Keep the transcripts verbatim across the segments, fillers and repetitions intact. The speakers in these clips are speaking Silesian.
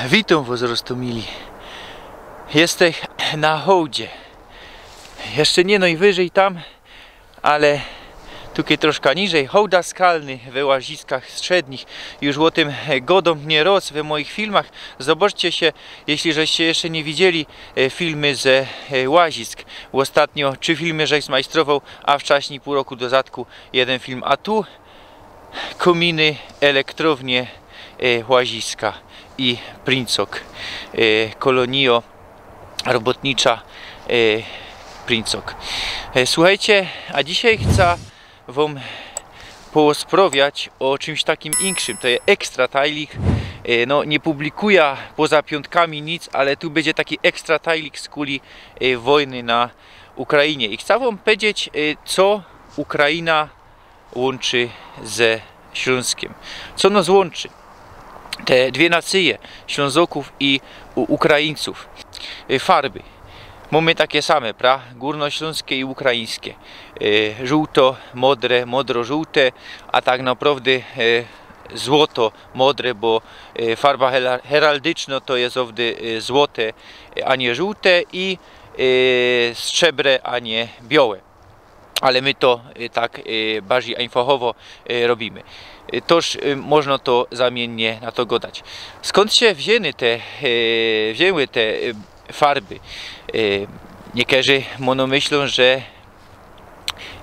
Witōm wŏs, roztōmili. Jestech na Hołdzie. Jeszcze niy nojwyżyj tam, ale tukej troszka niżyj. Hołda Skalny we Łaziskach Strzednich. Już ô tym, e, gŏdōm niy roz we mojich filmach. Zobaczcie sie, jeśli żeście jeszcze niy widzieli, e, filmy ze, e, Łazisk. Ôstatnio trzi filmy żech zmajstrowoł, a wczaśnij pōł roku do zadku jedyn film. A tu kōminy, elektrownie, e, Łaziska i Princok, e, kolōnijŏ robotnicza, e, Princok. E, suchejcie, a dzisiej chca wōm porozprawiać ô czymś takim inkszym. To je ekstra tajlik. E, no, niy publikujã poza piōnkami nic, ale tu bydzie taki ekstra tajlik z kuli, e, wojny na Ukrainie. I chca wōm powiedzieć, e, co Ukraina łōnczy ze Ślōnskiym. Co nŏs łōnczy? Te dwie nacyje, Ślōnzokōw i U-, Ukraińcōw. Y, farby. Mōmy take same, pra? Gōrnoślōnske i ukraińske. Y, żōłto, modre, modro-żōłte, a tak naprŏwdy, y, złoto, modre, bo, y, farba hela-, heraldycznŏ to je zŏwdy, y, złote, y, a niy żōłte i, y, strzebre, a niy biołe. Ale my to, y, tak, y, bardzij ajnfachowŏ, y, robimy. Y, toż, y, możno to zamiynnie na to gŏdać. Skōnd sie wziyny te, y, wziyny te, y, farby? Y, niykerzy mōno myślōm, że,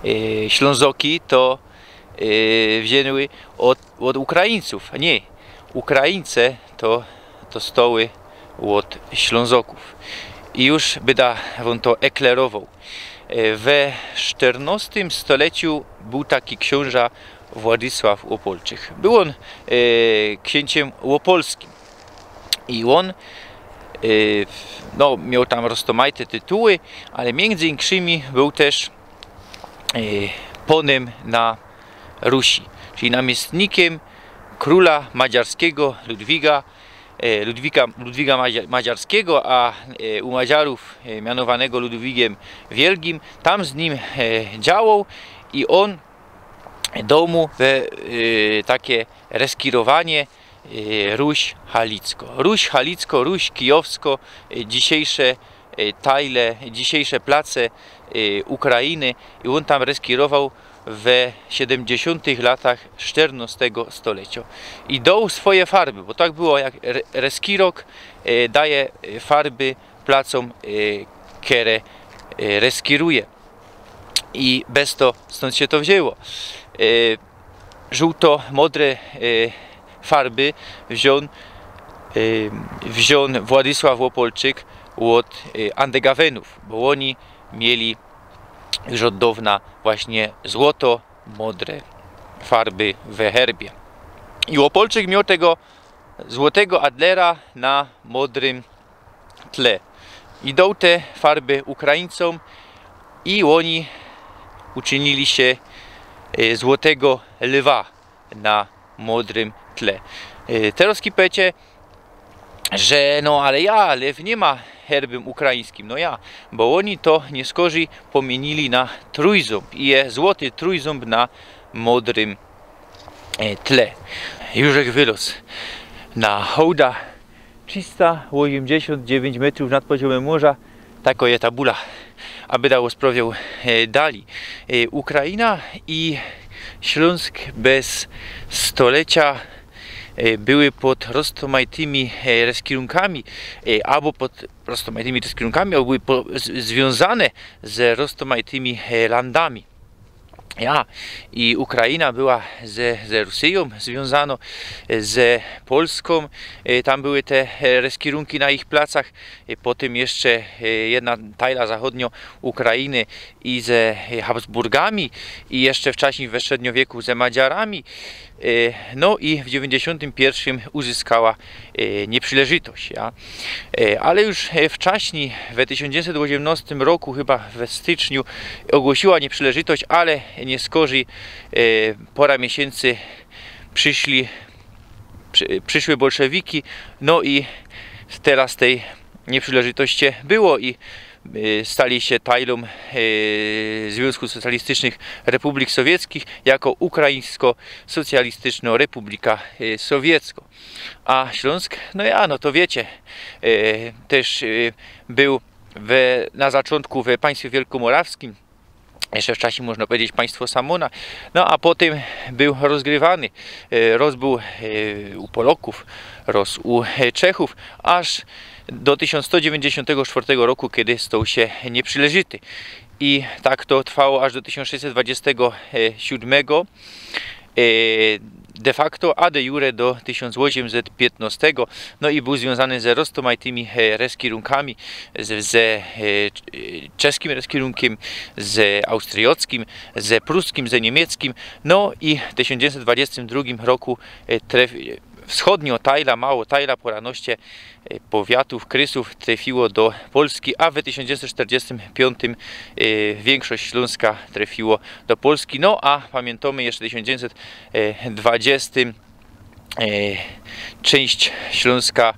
y, Ślōnzoki to, y, wziyny ôd, ôd Ukraińcōw. Niy. Ukraińce to dostoły ôd Ślōnzokōw. I już byda wōm to eklerowoł. E, we sztyrnŏstym stoleciu bōł taki ksiōnża Władisław Ôpolczyk. Bōł ôn, e, ksiōnżym ôpolskim. I ôn, e, no, mioł tam roztōmajte tytuły, ale miyndzy inkszymi bōł tyż, e, pōnym na Rusi, czyli namiysztnikym krōla madziarskigo Ludwiga, e, Ludwika, Ludwiga Madzia-, Madziarskigo, a, e, u Madziarōw, e, mianowanego Ludwigiem Wielgim, tam z nim, e, działoł i ôn doł mu we, e, take reskirowanie, e, Ruś Halicko. Ruś Halicko, Ruś Kijowsko, e, dzisiejsze, e, tajle, dzisiejsze place, e, Ukrainy. I ôn tam reskirowoł we siedymdziesiōntych latach sztyrnŏstego stolecio. I doł swoje farby, bo tak było, jak re-, reskirok, e, daje, e, farby placōm, e, kere, e, reskiruje. I bez to stōnd sie to wziyło. E, żōłto-modre, e, farby wziōn, e, wziōn Władisław Ôpolczyk ôd, e, Andegawenōw, bo ôni mieli już ôd dŏwna właśnie złoto-modre farby we herbie. I Ôpolczyk mioł tego złotego adlera na modrym tle. I doł te farby Ukraińcōm i ôni uczynili sie, e, złotego lwa na modrym tle. E, terŏz ki powiecie, że no ale ja, lew niy ma herbym ukraińskim. No ja, bo ôni to niyskorzij pomiyńili na trōjzōmb i je złoty trōjzōmb na modrym, e, tle. Już żech wylŏz na hołda. Trzysta ôziymdziesiōnt dziewiyńć metrōw nad poziōmym morza. Takŏ je ta bula. A byda ôsprawiŏł, e, dalij. E, Ukraina i Ślōnsk bez stolecia, e, były pod roztōmajtymi, e, reskirunkami, e, abo pod roztōmajtymi reskirunkami, abo były po-, z-, zwiōnzane ze roztōmajtymi, e, landami. Ja, i Ukraina była ze, ze Rusyjōm zwiōnzanŏ, e, ze Polskōm. E, tam były te, e, reskirunki na ich placach. E, potym jeszcze, e, jedna tajla zachodniŏ Ukrainy i ze, e, Habsburgami, i jeszcze wczaśnij we średniowieku ze Madziarami. E, no i w dziewiyńćdziesiōntym piyrszym uzyskała, e, niyprzileżytość, ja. E, ale już, e, wczaśnij, we tysiōnc dziewiyńćset ôziymnŏstym roku, chyba we styczniu, ôgłosiyła niyprzileżytość, ale niyskorzij, e, pŏra miesiyncy prziszli, przi-, prziszły bolszewiki, no i terŏz tyj niyprzileżytości było i e, stali sie tajlōm, e, Zwiōnzku Socjalistycznych Republik Sowieckich jako Ukraińsko-Socjalistyczno Republika, e, Sowiecko. A Ślōnsk, no ja, no to wiycie, e, tyż, e, bōł we, na zaczōntku we państwie wielkomorawskim, jeszcze w czasie, można powiedzieć, państwo Samōna. No a potym bōł rozgrywany, e, roz bōł, e, u Polokōw, roz u, e, Czechōw, aż do tysiōnc sto dziewiyńćdziesiōntego sztwŏrtego roku, kedy stoł sie nieprzilōżity. I tak to trwało aż do tysiōnc sześćset dwadzieścia siedem, e, de facto, a de jure do tysiōnc ôziymset piytnŏstego, no i bōł zwiōnzany ze roztōmajtymi, e, reskirōnkami, ze, ze, e, cz-, e, czeskim reskirōnkym, ze austryjockim, ze pruskim, ze niymieckim. No i w tysiōnc dziewiyńćset dwadzieścia drugim roku, e, tref-, wschodnio tajla, mało tajla, pŏrŏnŏście, e, powiatōw, krysōw trefiło do Polski, a w tysiōnc dziewiyńćset sztyrdziestym piōntym, e, wiynkszość Ślōnska trefiło do Polski. No a pamiyntajōmy jeszcze tysiōnc dziewiyńćset dwadzieścia, e, czynść Ślōnska,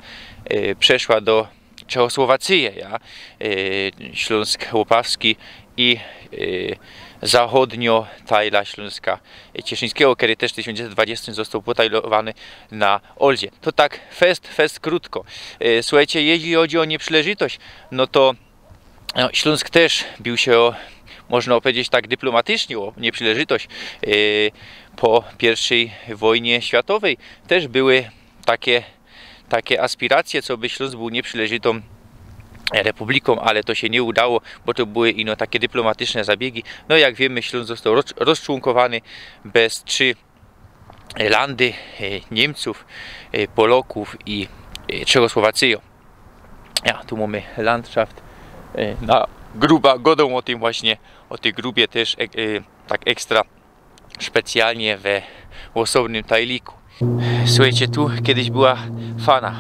e, przeszła do Czechosłowacyje, ja? E, Ślōnsk Łopawski i, e, zachodnio tajla Ślōnska, e, Cieszyńskigo, kery tyż w tysiōnc dziewiyńćset dwadzieścia ôziymset ôstōł potajlowany na Ôldzie. To tak fest, fest krōtko. E, suchejcie, jeźli chodzi ô nieprzilōżitość, no to, no, Ślōnsk tyż biōł sie ô, można powiedzieć tak dyplomatycznie, ô nieprzilōżitość. E, po piyrwszyj wojnie światowyj tyż były take, take aspiracje, coby Ślōnsk bōł nieprzilōżitōm republikōm, ale to sie niy udało, bo to były ino take dyplomatyczne zabiegi. No, jak wiymy, Ślōnsk zostoł roz-, rozczłōnkowany bez trzi landy, e, Niymcōw, e, Polokōw i, e, Czechosłowacyjo. Ja, tu mōmy landszaft, e, na Gruba. Godōm ô tym właśnie, ô tyj Grubie tyż, e, e, tak ekstra specjalnie we ôsobnym tajliku. Suchejcie, tu kedyś była Fana.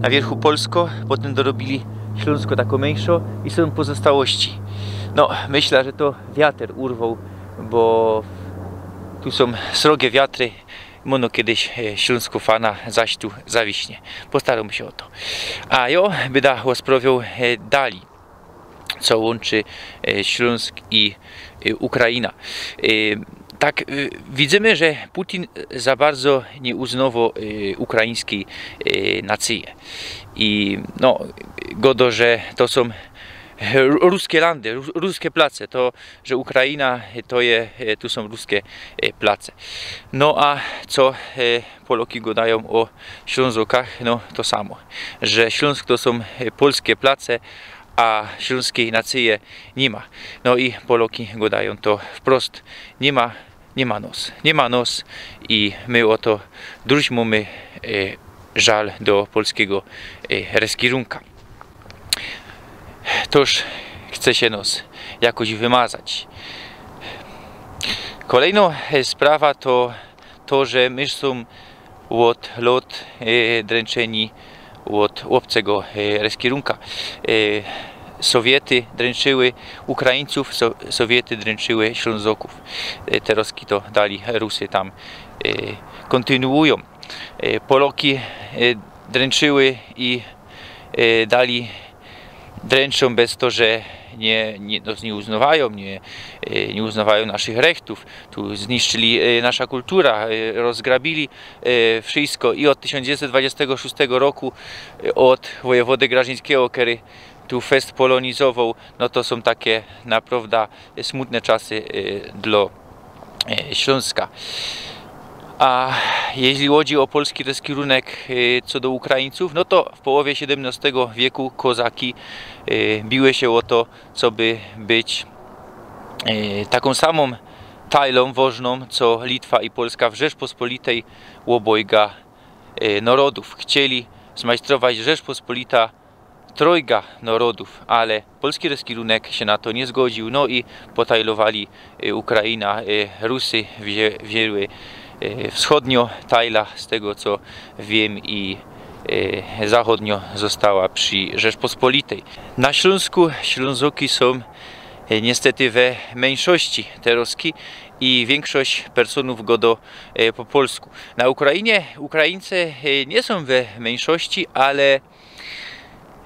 Na wiyrchu Polsko, potym dorobiyli Ślōnsko tako miyńszo i sōm pozostałości. No, myśla, że to wiater urwoł, bo tu sōm srogie wiatry. Mōno kedyś, e, Ślōnsko Fana zaś tu zawiśnie. Postarōm sie ô to. A jo byda ôsprŏwioł, e, dali, co łōnczy, e, Ślōnsk i, e, Ukraina. E, tak, e, widzymy, że Putin za bardzo niy uznŏwoł, e, ukraińskij, e, nacyje. I, no, godo, że to sōm, e, ru-, ruske landy, rus-, ruske place, to, że Ukraina, e, to je, e, tu sōm ruske, e, place. No a co, e, Poloki godajōm ô Ślōnzokach? No, to samo, że Ślōnsk to sōm, e, polske place, a ślōnskij nacyje niy ma. No i Poloki godajōm to wprost: niy ma, niy ma nŏs. Niy ma nŏs i my ô to druś mōmy, e, żal do polskigo, e, reskirōnka. Toż chce sie nŏs jakoś wymazać. Kolejnŏ, e, sprawa to to, że my sōm ôd lŏt, e, dręczyni ôd ôbcego, e, reskirōnka. E, Sowiety dręczyły Ukraińcōw, So-, Sowiety dręczyły Ślōnzokōw. E, terŏzki to dali Rusy tam, e, kōntynuujōm. E, Poloki, e, dręczyły i, e, dali dręczōm bez to, że niy, niy, no, niy uznŏwajōm, niy, e, niy uznŏwajōm naszych rechtōw. Tu zniszczyli, e, nasza kultura, e, rozgrabili, e, wszysko. I ôd tysiōnc dziewiyńćset dwudziestego szōstego roku, e, ôd wojewody Grażyńskigo, kery tu fest polonizowoł, no to sōm take naprŏwdã smutne czasy, e, dlŏ, e, Ślōnska. A jeźli chodzi ô polski reskirōnek, e, co do Ukraińcōw, no to w połowie siedymnŏstego wieku kozaki, e, biły sie ô to, coby być, e, takōm samōm tajlōm wŏżnōm, co Litwa i Polska w Rzeczpospolitej ôbojga, e, nŏrodōw. Chcieli zmajstrować Rzeczpospolita trojga nŏrodōw, ale polski reskirōnek sie na to niy zgodziōł, no i potajlowali, e, Ukraina, e, Rusy wzię-, wzięły, e, wschodnio tajla, z tego co wiym, i, e, zachodnio ôstała przi Rzeczpospolitej. Na Ślōnsku Ślōnzoki sōm, e, niystety we myńszości terŏzki i wiynkszość personōw gŏdŏ, e, po polsku. Na Ukrainie Ukraińce, e, niy sōm we myńszości, ale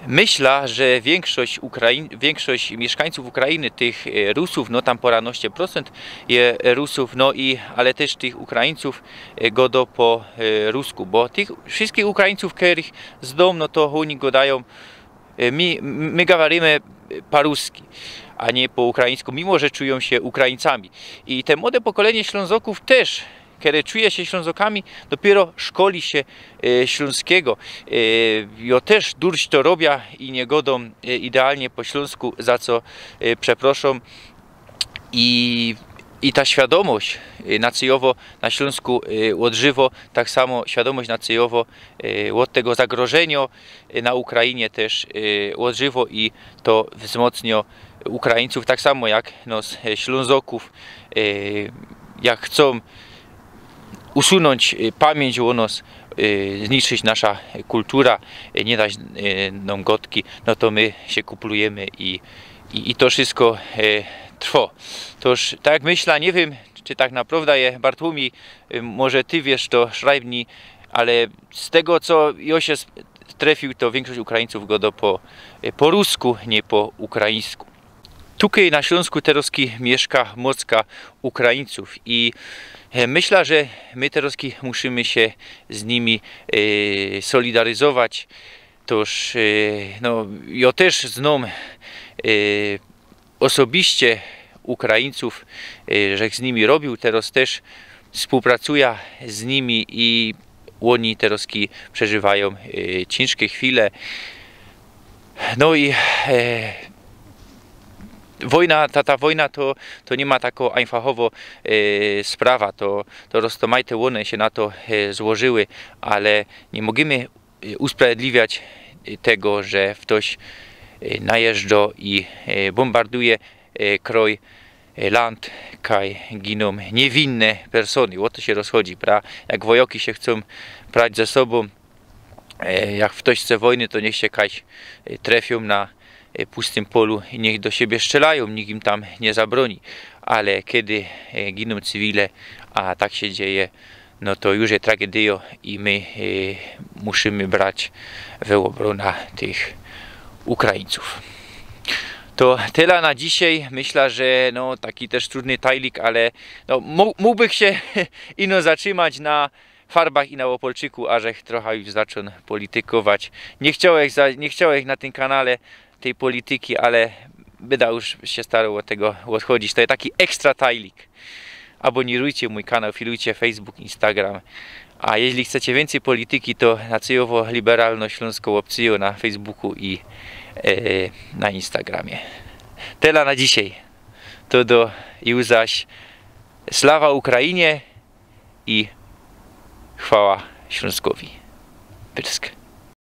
Myślã, że wiynkszość Ukraiń-, wiynkszość miyszkańcōw Ukrainy, tych, e, Rusōw, no tam pŏra nŏście procynt je Rusōw, no i, ale tyż tych Ukraińcōw, e, gŏdŏ po, e, rusku, bo tych wszyskich Ukraińcōw, kerych znōm, no to ôni gŏdajōm, e, my, my gawarymy po ruski, a niy po ukraińsku, mimo że czujōm sie Ukraińcami. I te młode pokolynie Ślōnzokōw tyż, kere czuje sie Ślōnzokami, dopiyro szkoli sie, e, ślōnskigo. E, jŏ tyż durś to robia i niy gŏdōm, e, idealnie po ślōnsku, za co, e, przeproszōm. I, i ta świadōmość, e, nacyjowŏ na Ślōnsku, e, ôdżywŏ, tak samo świadōmość nacyjowŏ, e, ôd tego zagrożeniŏ, e, na Ukrainie tyż, e, ôdżywŏ i to wzmocniŏ Ukraińcōw, tak samo jak nos, e, Ślōnzokōw, e, jak chcōm usunōńć, e, pamiyńć ô nos, e, zniszczyć nasza kultura, e, niy dać, e, nōm gŏdki, no to my sie kuplujymy i, i, i to wszysko, e, trwŏ. Toż tak jak myślã, niy wiym, czy tak naprŏwdã je, Bartłomiej, e, może ty wiysz, to szrajbnij, ale z tego, co jŏ sie sp-, trefiōł, to wiynkszość Ukraińcōw gŏdŏ po, e, po rusku, niy po ukraińsku. Tukej na Ślōnsku terŏzki miyszka mocka Ukraińcōw i, e, myślã, że my terŏzki musimy sie z nimi, e, solidaryzować. Toż, e, no, jŏ tyż znōm, e, ôsobiście Ukraińcōw, e, żech z nimi robiōł, terŏz tyż wspōłpracujã z nimi i ôni terŏzki przeżywajōm, e, ciynżke chwile. No i, e, wojna, ta, ta wojna to, to niy ma tako ajnfachowŏ, e, sprawa, to, to roztōmajte ône sie na to, e, złożyły, ale niy możymy, e, usprawiedliwiać, e, tego, że ftoś, e, najeżdżŏ i, e, bōmbarduje, e, kroj, e, land, kaj ginōm niywinne persōny. Ô to sie rozchodzi, pra? Jak wojŏki sie chcōm prać ze sobōm, e, jak ftoś chce wojny, to niych sie kaj, e, trefiōm na, e, pustym polu i niych do siebie strzelajōm, nikt im tam niy zabrōni. Ale kej, e, ginōm cywile, a tak sie dzieje, no to już je tragedyjŏ i my, e, musimy brać we ôbronã tych Ukraińcōw. To tela na dzisiej. Myślã, że, no, taki tyż trudny tajlik, ale, no, mō-, mōgłbych sie ino zatrzimać na farbach i na Ôpolczyku, a żech trocha już zaczōn politykować. Niy chciołech za-, niy chciołech na tym kanale tyj polityki, ale byda już sie staroł ôd tego ôdchodzić. To je taki ekstra tajlik. Abōnirujcie mōj kanał, filujcie Facebook, Instagram. A jeźli chcecie wiyncyj polityki, to nacyjowŏ liberalno-ślōnskŏ ôpcyjŏ na Facebooku i, e, na Instagramie. Tela na dzisiej. To do, i łzaś. Slawa Ukrainie i chwała Ślōnskowi. Pyrsk.